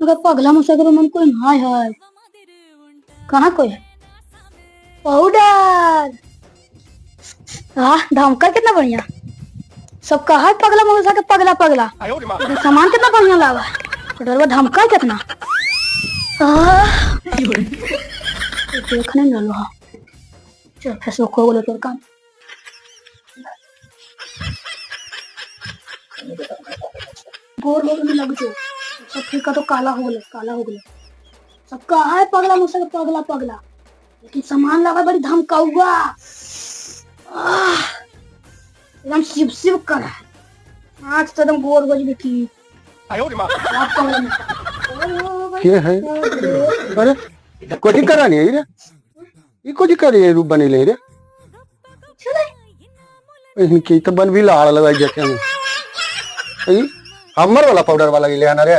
मगर पगला मौसा के रूम में कोई नहीं है। कहाँ कोई है? पाउडर, हाँ, धमका कितना बढ़िया। सब कहा है पगला मौसा के पगला पगला, लेकिन सामान कितना बढ़िया लावा है। पाउडरवा धमका कितना। आह, देखने न लो। हाँ, चल, फेसबुक हो गेलो तोर काम। गोर गोर में लग जो सब ठीक है तो काला हो गया, काला हो गया। सब कहा है पगला मौसा के पगला पगला, लेकिन सामान लगा बड़ी धमकाऊगा। आह, एकदम शिव शिव कर है। आज तो एकदम गोर गोर की आप पगला मौसा। के है? अरे, कोची करानी है रे? ई कोची करी रूप बनेले रे? इनके तो बन भी लाड़ लगाई देखे में। ई हमर वाला पाउडर वाला ले आना रे।